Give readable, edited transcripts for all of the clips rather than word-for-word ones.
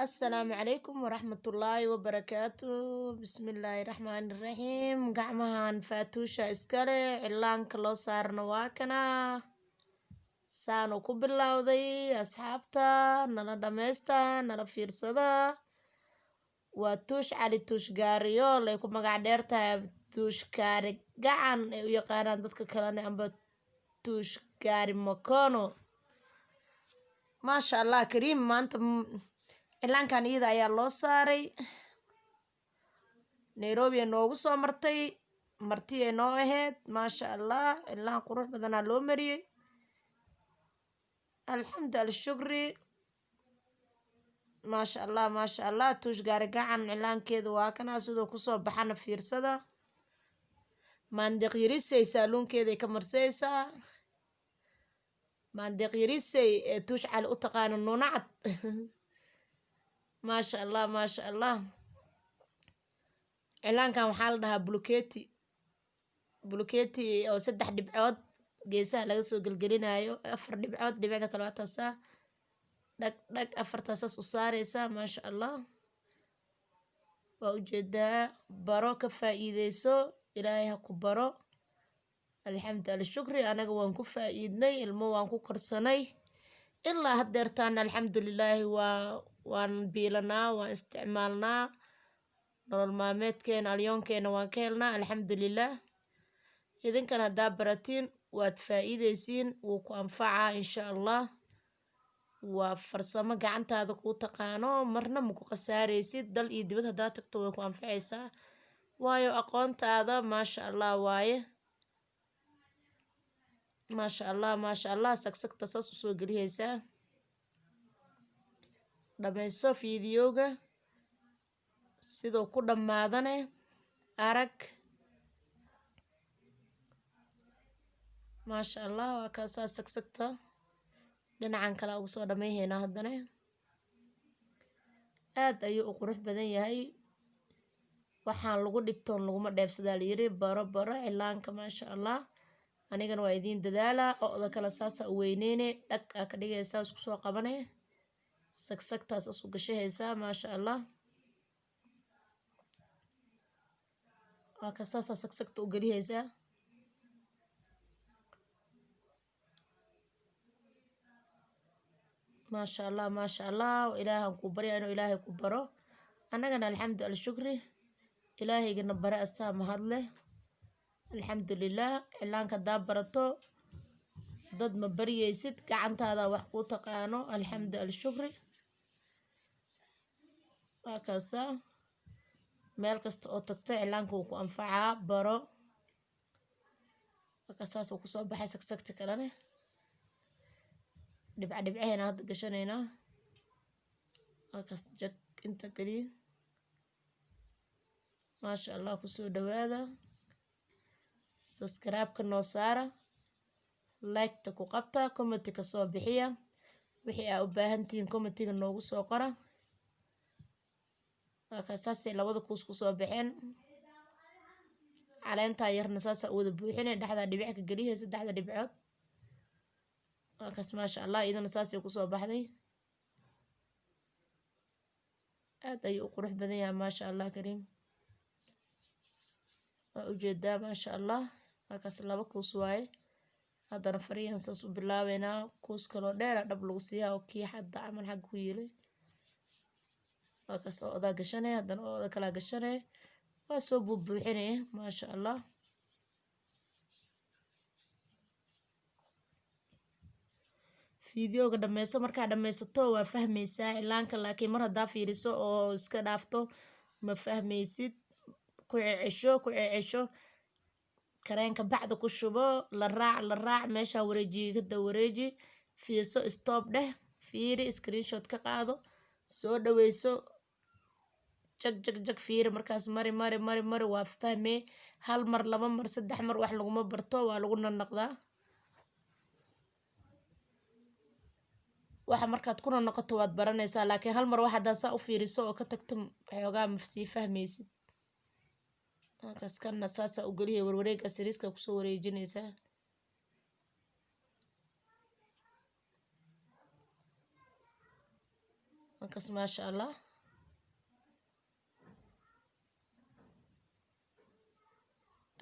Assalaamu calaykum waraxmatullaahi wabarakaatu. Bismillaahi raxmaani raxiim. Gacmahan faatuusha iskale, cilaanka loo saarna waa kana. Saanu ku bilowday asxaabta, nala dhammaysta, nala fiirsada. Waa Tuush Cali Tuush Gaariyool ay ku magac dheer tahay, Tuush Gaari Gacan ay u yaqaanaan dadka kalena, amba Tuush Gaari Makono. Maasha Allah kariim. Maanta cilaankan iyada ayaa loo saaray. Nairobi ay noogu soo martay, marti ay noo ahayd. Maasha Allah, cilaan qurux badanaa loo mariyey. Alxamdu alshukri. Maasha Allah, maasha Allah. Tuush Gaari Gacan cilaankeeda waa kana. Sidoo kusoo baxana fiirsada. Maandeeq Yarisey saaluunkeeday ka marsaysaa. Maandeeq Yarisey ee Tuush Cali u taqaano Nuunacad. Maasha Allah, maasha Allah. Cilaankan waxaa la dhahaa buluketi, buluketi oo saddex dhibcood geesaha laga soo gelgelinayo, afar dhibcood, dhibicda kale waa taasaa. Dhag dhag, afartaa saas u saareysaa. Maasha Allah, waa ujeedaa. Baro, ka faa'iideyso, Ilaahay ha ku baro. Alxamdu alshukri. Anaga waan ku faa'iidnay, ilmo waan ku korsanay, ilaa haddeertaan alxamdulilaahi. Waan biilanaa, waan isticmaalnaa, nolol maalmeedkeena alyoonkeena waan ka helnaa, alxamdulilah. Idinkan haddaa baratiin waad faa'iideysiin, wuu ku anfacaa insha Allah. Waa farsamo gacantaada kuu taqaano, marna maku khasaareysid. Dal iyo dibad haddaa tagto way ku anfaceysaa, waayo aqoontaada maasha Allah waaye. Maasha Allah, maasha Allah. Sagsagta saas usoo gelihaysaa. Dhammayso fiidiyowga, sidoo ku dhammaadane arag. Maasha Allah, waa kaasaa. Sagsagta dhinacan kale ugu soo dhammayhaynaa haddana. Aad ayuu u qurux badan yahay. Waxaan lagu dhibtoon laguma dheefsadaa layiri. Baro, baro cilaanka. Maasha Allah, anigana waa idiin dadaalaa. O-da kale saasaa u weyneyne, dhag aa ka dhigaysaa, isku soo qabane, sagsagtaas isu gashahaysaa. Maasha Allah, waa ka saasaa sagsagta u gelihaysaa. Maasha Allah, maasha Allah. Ilaahan kuu baryaa inuu Ilaahay ku baro. Annagana alxamdu alshukri, Ilaahaygana bare, asaa mahadleh, alxamdulilah. Cilaanka haddaa barato dad ma baryeysid, gacantaada wax kuu taqaano. Alxamdu alshukri. Waa kaasaa. Meel kasta oo tagto cilaanka wuu ku anfacaa, baro. Waa saas uu kusoo baxay. Sagsagta kalene dhibca dhibcaheena hadda gashanaynaa. Waa kaas, jag inta geliya. Maasha Allah, kusoo dhawaada. Subscribe-ka noo saara, like-ta ku qabta, comment ka soo bixiya. Wixii aa u baahantihiin commentiga noogu soo qora. Waa kaas, saasay labada kuus kusoo baxeen. Caleentaa yarna saasaa u wada buuxinay, dhexdaa dhibic ka geliya, saddexda dhibcood. Waa kaas, maasha Allah, iyadana saasay kusoo baxday. Aad ayuu u qurux badan yahay. Maasha Allah kariim, waa ujeedaa. Maasha Allah, waa kaas, laba kuus waaye. Haddana fariyahan saas u bilaabeynaa. Kuus kaloo dheera dhab lagu siiyaa oo kii xadda camal xagga ku yiilay. Waa kaas, oo odaa gashanaya, haddana oo oda kalaa gashanaya, waa soo buubuuxinaya. Maasha Allah, fiidiyoga dhameyso. Markaa dhameysato waa fahmeysaa cilaanka, laakiin mar haddaa fiiriso oo iska dhaafto ma fahmeysid. Ku cecesho, ku cecesho, kareenka bacda ku shubo, la raac, la raac. Meeshaa wareejiye kada wareeji, fiirso, stop dheh, fiiri, screenshot ka qaado, soo dhaweyso, jag jag jag, fiiri. Markaas mari, mari, mari, mari, waa fahmee. Hal mar, laba mar, saddex mar wax laguma barto, waa lagu nanaqdaa. Waxa markaad kuna noqoto waad baranaysaa, laakiin hal mar wax haddaad saa u fiiriso oo ka tagto xoogaa ma sii fahmaysid. Markaas kana saasaa u geliya, warwareega sariiska kusoo wareejinaysaa. Markaas maasha Allah.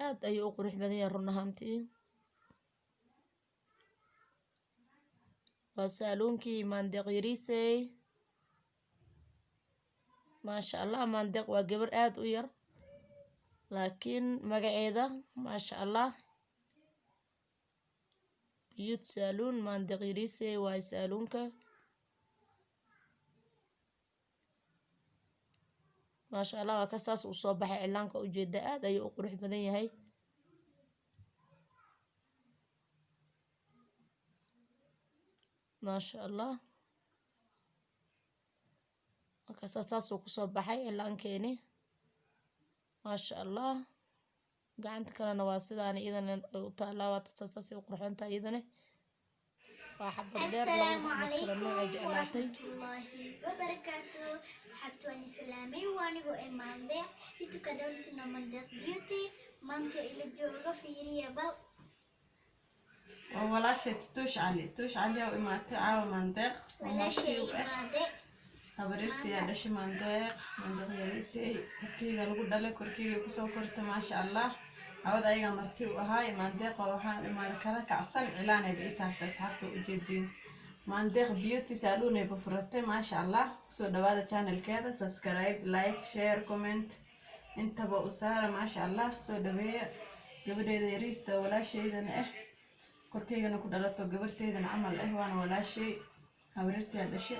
Aad ayuu u qurux badan yahay run ahaantii. Waa saaluunkii Maandeeq Yariisey. Maasha Allah, Maandeeq waa gabar aad u yar, laakiin magaceeda maasha Allah. Beauty Saloon Maandeeq Yariisey waa saaluunka. Maasha Allah, waa ka saas uu soo baxay cilaanka, ujeeda aad ayuu u qurux badan yahay. Maasha Allah, markaasa saasuu kusoo baxay cilaankeeni. Maasha Allah, gacanta kalena waa sidaan iyadana u taalaa, waa tasaa saasay u qurxoon tahay iyadana. Waa xabad dheer, السلام labada xabad kala عليكم nooc ay jeclaatay. ورحمة الله وبركاته. أصحابتي وأنا سلامي وأنا إيمان يتوكا دولة سنة منطق بيوتي منطقة اللي جوغا في ريابل. Waa walaashay Tuush Cali. Tuush Cali oo imaatay caawa Maandeeq oo ولا marti شيء u ah. ما ده. Habaryartii dhashay Maandeeq, Maandeeq Yariisey, korkeyga lagu dhalay, korkeyga kusoo kortay, maasha Allah. Cawada ayagaa marti u ahaay Maandeeq oo waxaan imaaday kala kacsan, cilaanay ba ii saartay, asxaabta ujeediin. Maandeeq Beauty Saloon ay ba furatay, maasha Allah. Kusoo dhawaada channelkeeda, subscribe, like, share, comment intaba u saara, maasha Allah. Soo dhaweeya gabadheeda yariista, walaashaydana ah, korkeygana ku dhalato, gabarteydana camal ah, waana walaashay, habaryartii dhashay,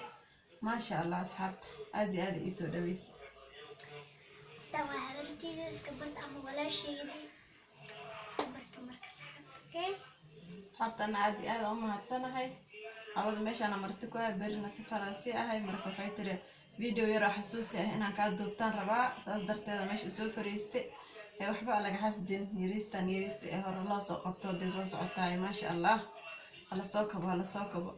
maasha Allah. Asxaabta aad iyo aad ii soo dhaweysay. طبعا habarteyda iska barta ama walaashaydi iska barta marka saxabta, okay. Asxaabtana aad iyo aad aan u mahadsanahay. Cawada meeshaana marti ku ah, berina safaraa sii ahay. Marka waxay tiri video yaroo xasuusi ah inaan kaa duubtaan rabaa, saas darteeda meesha usoo fariistay. Ee waxba laga xasdin yariistan, yariista ee hore loo soo qabto hadday soo socotaay, maasha Allah. Hala soo kabo, hala soo kabo.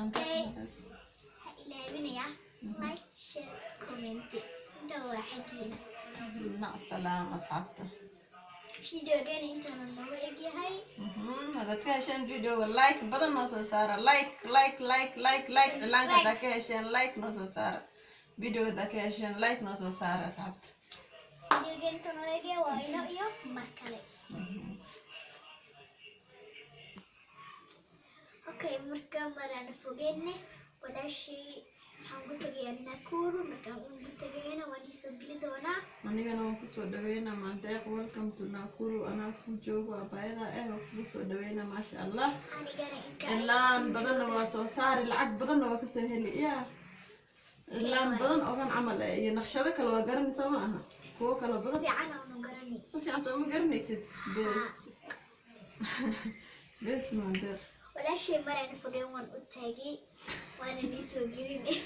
Okay. Ha ilaawinaya like, share, comment, inta waa xaggiina. Mac salaam asxaabta. Videogeena intaana noogu egyahay. Haddaad ka hesheen videoga, like badan noo soo saara, like, like, like, like, like. Cilaanka haddaad ka hesheen, like noo soo saara. Videoga haddaad ka hesheen, like noo soo saara, asxaabta. Videogeena inta noogu egyahay, waa ino iyo mar kale. Okay, marka maraan fogeyne walaashii waxaan ugu tagayaa Nakuru. Markaan ugu tagayana waan isoo geli doonaa. Anigana waan kusoo dhaweynaa Maandeeq. Welcome to Nakuru. Anaa ku joogo, abaayada eh, waan kugu soo dhaweynaa, maasha Allah. Anigana inka Cilaan badanna waa soo saari, lacag badanna waa kasoo heli ya. Cilaan badan oo kan camal eh iyo naqshado kale waa garanaysa, ma aha kuwo kale badan. Fiican aanu garanay. Si fiican soo ma garanaysid? Bes bes, Maandeeq. Walaashay maraan fogeen waan u taagay, waana nii soo gelinay.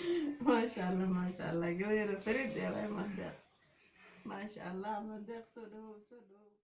Maasha Allah, maasha Allah, gabar yaro fariid ee waay Maandeeq, maasha Allah. Maandeeq, soo dhawow, soo dhawow.